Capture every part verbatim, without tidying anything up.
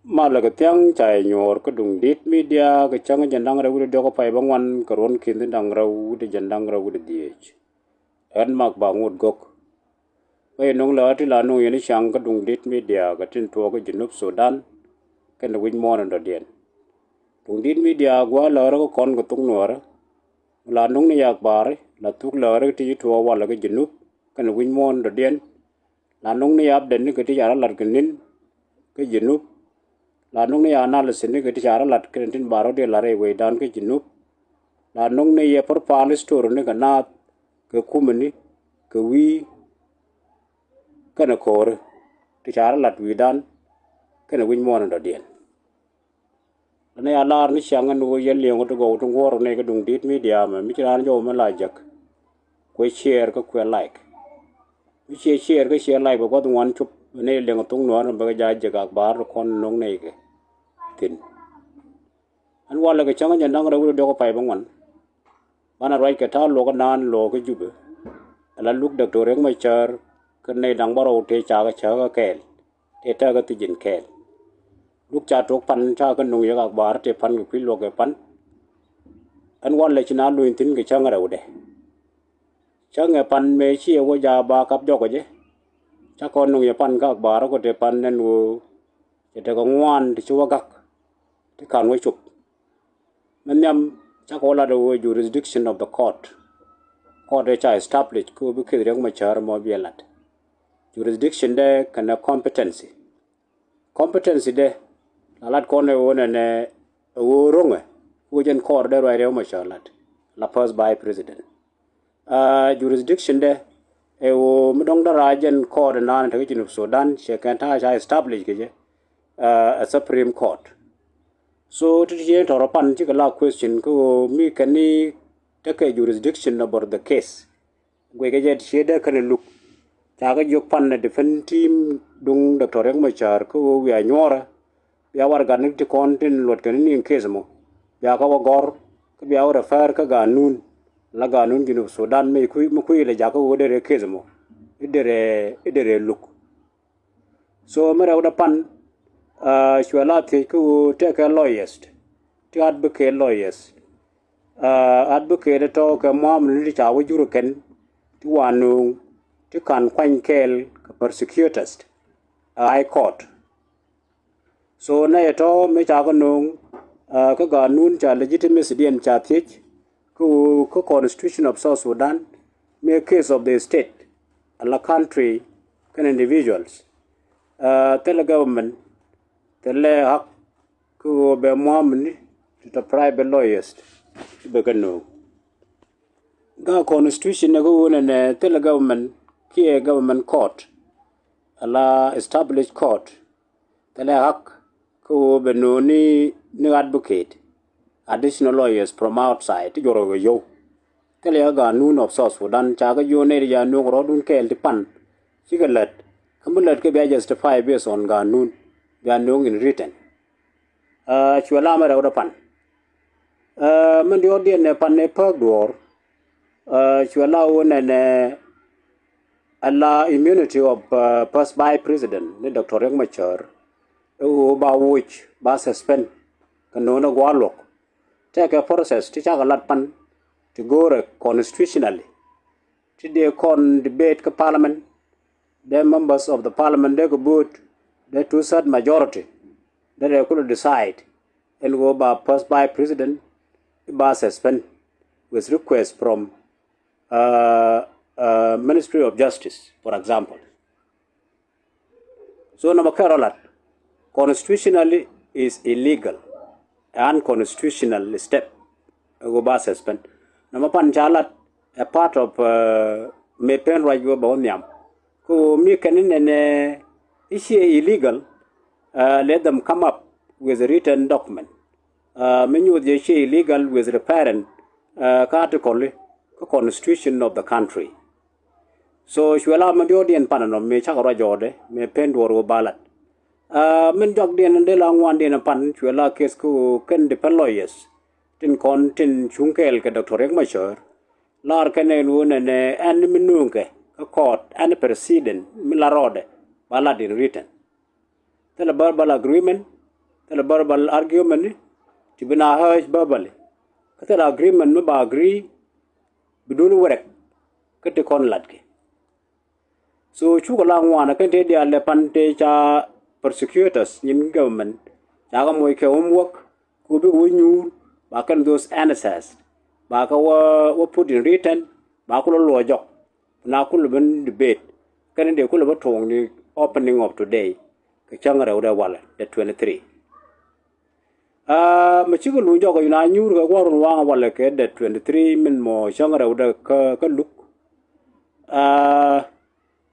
Malɛ kɛ thiaŋ ca yɛ nyuɔɔr kä Duŋdi̱t Media kɛ cäŋ jiɛn da̱ŋ rɛw wi̱cdɛ diɔ̱k kä pay bäŋuan kɛ ruɔ̱n ki̱n da̱ŋ rɛw wi̱cdɛ jiɛn da̱ŋ rɛw wi̱cdɛ dhieec. Ɣän Mak Baŋut Gök. Bä yɛ nöŋ lɛ ɣä ti la nöŋ yɛn i̱ ca̱ŋ kä Duŋdi̱t Media kɛ tin tuɔɔk kä Junub Sudan kɛnɛ wi̱c muɔ̱ɔ̱n in dɔ̱diɛn. Duŋdi̱t Media gua̱a̱ lɛ ɣä rɔ kä kɔn kɛ thok Nuäärä. La nöŋ ni yak ba̱a̱ri la thuk lɛ ɣä rɔ kä ti ci tuɔɔk walɛ kä Junub kɛnɛ wi̱c muɔ̱ɔ̱n in dɔ̱diɛn. La nöŋ ni update ni kɛ ti ca rɔ lat kɛ ni̱n kä Junub. La nöŋ ni analysis ni kɛ ti ca rɔ lat kɛnɛ tin ba rɔ dee lat rɛy wecdan kä Junub. La nöŋ ni yɛ pär pa̱a̱n story ni kɛ naath kɛ kumɛ ni kɛ wi̱i̱ kɛnɛ ko̱ri ti ca rɔ lat wi̱i̱dan kɛnɛ wi̱c muɔ̱ɔ̱n in dɔ̱diɛn. Lani a lar ni ciaŋ ɛn ɣöö yɛn liɛŋ ɣöö ti gɔw ti ŋuɔ̱r ɣöö nɛy kä Duŋdi̱t Media mɛ mi ci raan jɔw mi la jek. Kuɛ share kä kuɛ like. Mi ciɛ share kä ciɛ like bɛ gua̱th ŋuan cop bɛ nɛy liɛŋ thok Nuäär mɛ bɛ kɛ ja̱ jek ak ba̱a̱r ti kɔn no̱ŋ nɛy kɛ thi̱n. Ɛn walɛ kɛ cäŋ jɛn da̱ŋ rɛw wi̱cdɛ diɔ̱k kä pay bäŋuan. Banɛ ruac kɛ ta̱a̱ luɔk kä naan luɔk kä Jubɛ. Ala luk Doctor Riek Machar kä nɛy da̱ŋ bärɔw tëë ca kɛ cäk kä kɛɛl. Tëë tɛk kä thi̱ji̱n kɛɛl. Luk ca tok pan ca kä nuŋ yɛ kak ba̱a̱r tëë pan kɛ kui̱ luɔk kɛ pan. Ɛn walɛ ci na luny thi̱n kɛ cäŋ rɛwdɛ. Cäŋ ɛ pan mëë ci ɛ wä ja̱ ba kap jɔk ɛ jɛ. Ca kɔn nuŋ yɛ pan kak ba̱a̱r kɔ tëë pan ɛn ɣöö cɛ tekɛ ŋuan ti ci wä gak ti ka̱n wä cop. Mi nhiam cakɔ lat ɛ wee jurisdiction of the court. Court ɛ ca establish kä wee bi case Riek Machar mɔ bi ɛ lat. Jurisdiction dɛ kɛnɛ competency. Competency dɛ la lat kɔn ɛ wee nɛnɛ ɛ wee ro̱ŋɛ wee jɛn court dɛ ruac Riek Machar lat la first vice president. Jurisdiction dɛ ɛ wee mi dɔ̱ŋ dära jɛn court ɛ naan ɛ tekɛ Junub Sudan cɛ kɛn ta̱a̱ ca establish kɛ jɛ ɛ Supreme Court. So ti ti ciɛ tɔrɔ pan cikɛ la question kä ɣöö mi kɛn ni tekɛ jurisdiction over the case. Guic kɛ jɛ ti ciɛ dee kɛn luk ca kɛ jiök pan ɛ defense team duŋ Doctor Riek Machar kä ɣöö wiaa nyuɔrɛ bia warɛgak ni ti kɔn tin luɔt kɛn ni in case mɔ bia kɛ wä gɔr kä bia wä refer kä ganun la ganun Junub Sudan mi kui̱ mi kui̱ lɛ jakä ɣöö derɛ case mɔ i̱ derɛ i̱ derɛ luk. So mi rɛwdɛ pan cuɛ la thiec kä ɣöö tekɛ lawyers ti advocate lawyers. Advocate tɔ̱ kɛ muam ni ti ca wä jur kɛn ti wa nuŋ ti kan kuany kɛɛl kɛ prosecutors. High Court. So nɛy tɔ̱ mi ca kɛ no̱o̱ŋ kä ganun ca legitimacy diɛn ca thiec kä ɣöö kä constitution of South Sudan mi case of the state ala country kɛn individuals. Thilɛ government thilɛ hak kä ɣöö bɛ muam ni ti tɔ private lawyers ti bɛ kɛ no̱o̱ŋ. Ga constitution ni kä ɣöö nɛnɛ thilɛ government kiɛ government court ala established court. Thilɛ hak kä ɣöö bɛ no̱o̱ŋ ni ni advocate additional lawyers from outside ti juɔr kɛ yio̱w. Thilɛ kä ganun of South Sudan ca kä jiöön nɛy ti ca no̱o̱ŋ rɔɔdun kɛɛl ti pan cikɛ lät kä mi lät kä bia justify based on ganun bia no̱o̱ŋ in written. Cuɛ la mi rɛwdɛ pan. Min diɔ̱ɔ̱kdiɛn ɛ pan ɛ pääk duɔ̱ɔ̱r. Cuɛ la ɣöö nɛnɛ ala immunity of first vice president ni Doctor Riek Machar ɛ ɣöö ba woc ba suspend kɛ no̱o̱ŋ ɛ gua̱a̱r luɔ̱k. Tekɛ process ti cakɛ lat pan ti go̱o̱rɛ constitutionally ti dee kɔn debate kä parliament. Dee members of the parliament dee kɛ vote dee two third majority dee dee kulɛ decide ɛn ɣöö ba first vice president ba suspend with request from Ministry of Justice, for example. So nɔmɔ kɛn rɔ lat constitutionally is illegal, unconstitutional step. Ɛ ɣöö ba suspend nɔmɔ pan ca lat a part of mëë pen ruac ɣöö bɛ wä nhiam. Kä ɣöö mi kɛn ni nɛnɛ i̱ ciɛ illegal, let them come up with a written document. Mi nyuuth jɛ ciɛ illegal with reference kä article kä constitution of the country. So cuɛ la mi diɔ̱ɔ̱kdiɛn pan ɛnɔ mi cakɛ ruac jɔɔdɛ mi pen duɔ̱ɔ̱r ɣöö ba lat. Min jɔakdiɛn dee la ŋuandiɛn pan cuɛ la case kä ɣöö kɛn defense lawyers tin kɔn tin cuŋ kɛɛl kɛ Doctor Riek Machar. Lar kɛn ɛn ɣöö nɛnɛ ɛn mi nööŋkɛ kä court ɛn president mi la rɔɔdɛ ba lat in written. Thilɛ verbal agreement Thilɛ verbal argument ni ti bi na hääc verbally. Kä thilɛ agreement mi ba agree bi dun wɛrɛk kä ti kɔn lat kɛ. So cukɛ la ŋuan kä tëë diaal lɛ pan tëë ca prosecutors nyin government ca kɛ moc kɛ homework ku bikɛ wä nyuur ba kɛn those answers ba kɛ wä wä put in written ba kulɛ luɔ jɔk. Na kulɛ ben debate kɛn dee kulɛ bä tuɔɔk ni opening of today kɛ cäŋ rɛw dee walɛ the twenty three. Aa mɛ cikɛ luny jɔk kɛ yun a nyuur kɛ gua̱run waŋ walɛ kɛ the twenty three min mɔ cäŋ rɛw dee kä kä luk. Aa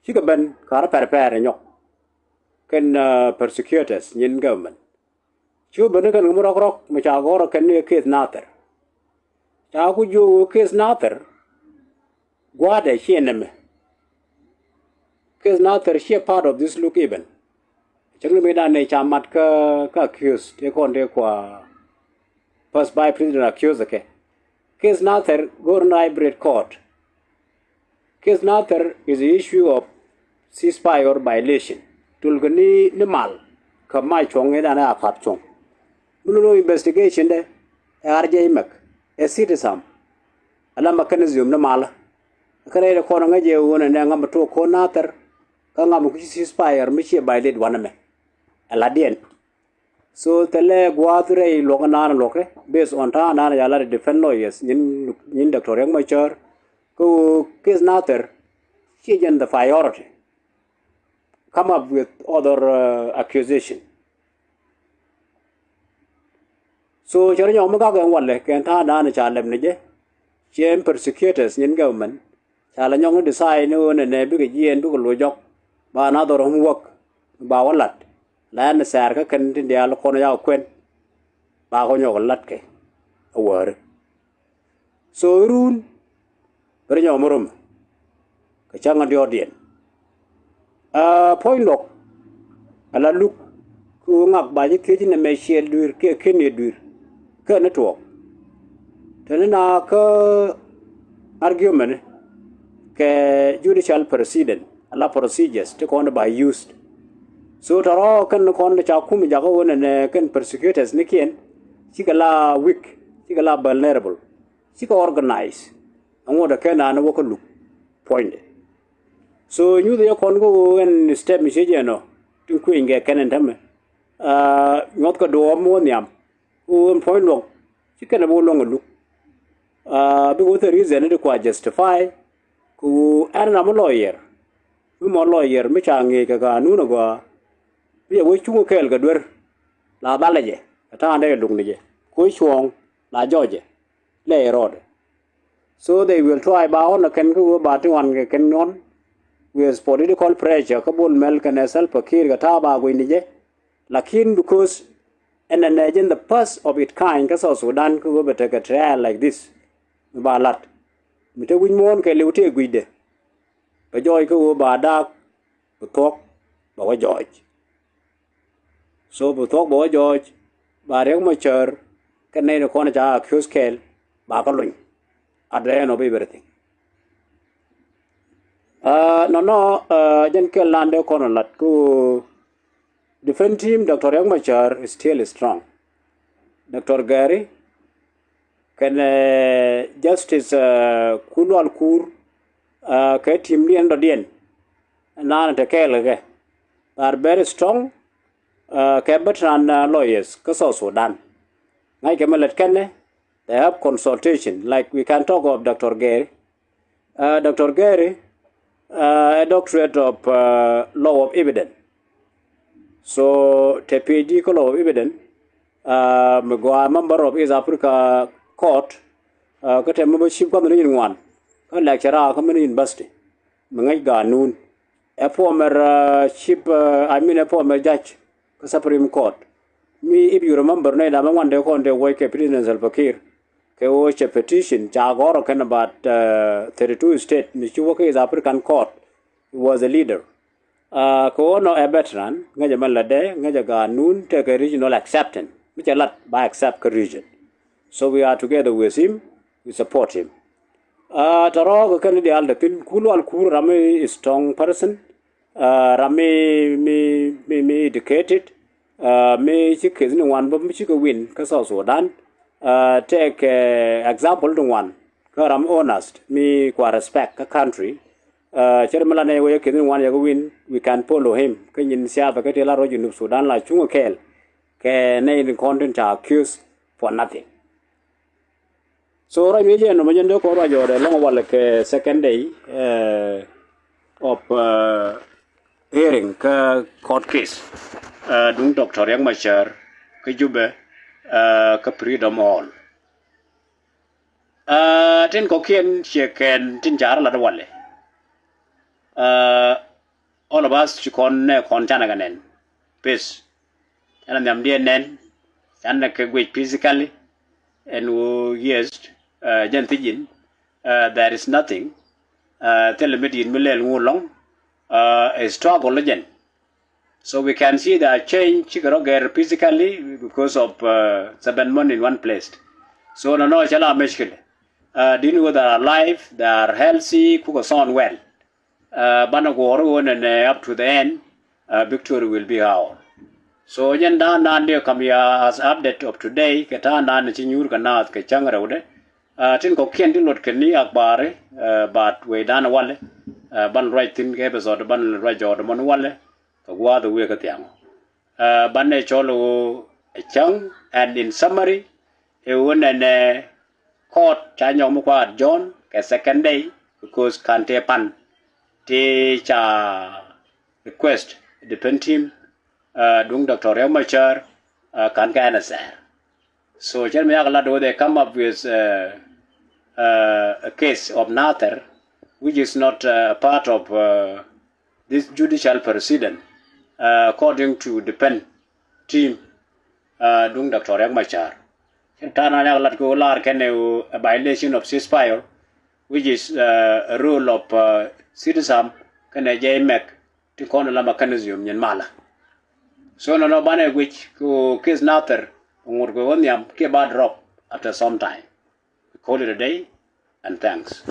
cikɛ ben karä pɛr pɛr nyɔk kɛn prosecutors nyin government. Cu ben ni kɛn kɛ mi rɔk rɔk mi ca gɔr kɛn ni kɛ case Nathir. Ca ku jiök case Nathir gua̱a̱dɛ ciɛ nɛmɛ. Case Nathir ciɛ part of this look even. Cäŋ ni mi dan ni ca mat kä kä accused tëë kɔn tëë kua first vice president accused kɛ. Case Nathir go̱r ni hybrid court. Case Nathir is the issue of ceasefire violation. Tul kɛ ni ni mal kä ma cuɔ̱ŋ ni dan a kap cuɔ̱ŋ. Mi ni lo investigation dɛ ɛ R J Mek ɛ citizen. Ala mechanism ni mal. Kä rɛy kɔn ŋäc jɛ wun ɛ nɛ ŋam tok kɔn Nathir kä ŋam ku ceasefire mi ciɛ violate wanɛ mɛ. Ɛ la diɛn. So thilɛ gua̱a̱th rɛy luɔk naan luɔkɛ based on ta̱a̱ naan ca lat defense lawyers nyin nyin Doctor Riek Machar. Kä ɣöö case Nathir ciɛ jɛn the priority. Come up with other uh, accusation. So cɛ rɔ nyɔk mi gak ɛn walɛ kɛn ta̱a̱ naan ca lɛp ni jɛ. Ciɛ prosecutors nyin government ca lɛ nyɔk ni decide ni ɣöö nɛnɛ bikɛ jiɛɛn bikɛ loc jɔk ba Nathir homework ba wä lat. La ɛn sɛɛr kä kɛn tin diaal kɔn yak kuɛn ba kɔ nyɔk lat kɛ a wäri. So irun bɛ rɛ nyɔk mi rom kɛ cäŋ a diɔɔdiɛn. Aa puɔ̱ny luɔk a la luk kɛ ɣöö ŋak ba ji̱ thiec nɛmɛ ciɛɛl dui̱r kiɛ ken yɛ dui̱r kɛ ni tuɔɔk. Teni na kä argument kɛ judicial precedent ala procedures ti kɔn ba used. So tɔrɔ kɛn kɔn ca kum jakä wä nɛnɛ kɛn prosecutors ni kiɛn cikɛ la weak, cikɛ la vulnerable, cikɛ organize. Ɛŋu dɛ kɛn an wä kä luk puɔ̱nydɛ. So nyuth yɛ kɔn kä wä ɛn step mi cɛ jɛ nɔ tin kuenyɛ kɛn ɛn tämɛ. Aa nyuɔth kɛ duɔɔm wä nhiam. Ku ɛn puɔ̱ny luɔk ci kɛn ɛ bi wä luɔ̱ŋ ɛ luk. Aa bikɛ wä thil reason ni ti kua justify. Ku ɛn ram mi lawyer mi mɔ lawyer mi ca ŋi̱i̱c kɛ ganun ɛ gɔaa. Mi cɛ wee cuŋ kɛɛl kɛ duer la dhalɛ jɛ kɛ ta̱a̱ndɛ kɛ luk ni jɛ. Ku cuɔ̱ɔ̱ŋ la jɔɔcɛ lɛ rɔɔdɛ. So they will try ba ɣɔn ɛ kɛn kä wee ba ti wan kɛ kɛn ɣɔn with political pressure kä Bol Mel kɛnɛ Salva Kiir kɛ ta̱a̱ ba guic ni jɛ. Lakin because ɛn ɛn ɛ jɛn the first of its kind kä South Sudan kä ɣöö bɛ tekɛ trial like this. Mi ba lat mi te wi̱c muɔ̱ɔ̱n kɛ liw tëë gui̱cdɛ. Bɛ jɔɔc kä ɣöö ba daak bi thuɔ̱k bɛ wä jɔɔc. So bi thuɔ̱k bɛ wä jɔɔc ba Riek Machar kɛ nɛy ni kɔn ca accuse kɛɛl ba kä luny at the end of everything. Aa nɔnɔ aa jɛn kɛl landɛ kɔn lat ku defense team Doctor Riek Machar is still strong. Doctor Gary kɛnɛ Justice Kulual Kur kɛ team diɛn dɔ̱diɛn naan te kɛɛl kɛ kɛ. They are very strong kɛ veteran lawyers kä South Sudan. Ŋa̱ckɛ mi lät kɛnɛ they have consultation like we can talk of Doctor Gary. Doctor Gary ɛ doctorate of law of evidence. So te PhD kä law of evidence mi gɔaa member of East Africa Court kä te membership kä mi ni nyin ŋuan kä lecturer kä mi ni university. Mi ŋäc ganun ɛ former chief I mean ɛ former judge kä Supreme Court. Mi if you remember nɛ dam ɛ ŋuan dee kɔn dee wuɔc kɛ President Salva Kiir kɛ ɣöö cɛ petition ca gɔ̱rä kɛn about thirty two state mi ci wä kä East African Court. He was a leader. Kɛ ɣöö nɔ ɛ veteran ŋäcɛ mɛn lätdɛ ŋäcɛ ganun tekɛ regional acceptance mi cɛ lat ba accept kä region. So we are together with him, we support him. Tɔrɔ kɛ kɛn diaal dɛ thin Kulual Kur ram mi strong person. Ram mi mi mi educated. Mi ci case ni ŋuan bä mi cikɛ win kä South Sudan. Take example ti ŋuan kä ram honest mi kua respect kä country. Cɛ ri mi la nɛy wee case ni ŋuan yɛ kä win, we can follow him kä nyin siasa kä ti la rɔ Junub Sudan la cuŋ kɛɛl kɛ nɛy ni kɔn tin ca accuse for nothing. So ruac mi jɛ nɔmɔ jɛn dee kɔn ruac ɔɔdɛ lɔŋ walɛ kɛ second day of hearing kä court case duŋ Doctor Riek Machar kä Jubɛ kä Freedom Hall. Tin kɔkiɛn ciɛ kɛn tin car lat walɛ. All of us ci kɔn nɛ kɔn canɛ kɛ nɛn. Peace. Canɛ nhiamdiɛn nɛn. Canɛ kɛ guic physically. Ɛn ɣöö yes, jɛn thiec in, there is nothing. Thilɛ mi di̱i̱t mi lɛl ŋu lɔ̱ŋ. A struggle jɛn. So we can see the change cikɛ rɔ gɛr physically because of seven months in one place. So nɔnɔ cɛ la mɛckil. Di̱i̱t ni ɣöö they are alive, they are healthy, kukɛ sound well. Banɛ guɔ̱ɔ̱r ɣöö nɛnɛ up to the end, victory will be ours. So jɛn da̱a̱n da̱a̱n dee kam ya as update of today kɛ ta̱a̱n da̱a̱n ci nyuur kɛ naath kɛ cäŋ rɛwdɛ. Tin kɔkiɛn ti luɔt kɛ ni akbari, but wee da̱a̱n walɛ. Ban ruac thi̱n kɛ episode ban ruac jɔɔt mɔn walɛ kɛ gua̱a̱th wee kä thiaŋ. Banɛ cɔl ɣöö ɛ cäŋ, and in summary, ɛ ɣöö nɛnɛ court ca nyɔk mi kuaat John kɛ second day because kan tëë pan ti ca request defense team duŋ Doctor Riek Machar kan kɛ ɛn ɛ sɛɛr. So cɛn mi yak lat ɣöö they come up with a case of Nathir which is not part of this judicial proceeding according to defense team duŋ Doctor Riek Machar. Cɛn ta̱a̱ na yak lat kɛ ɣöö lar kɛn ɛ violation of ceasefire which is a rule of citizen kɛn ɛ jɛ mɛk ti kɔn la mechanism nyin malä. So nɔnɔ banɛ guic kɛ ɣöö case Nathir ŋut kɛ ɣöö nhiam kiɛ ba drop after some time. We call it a day and thanks.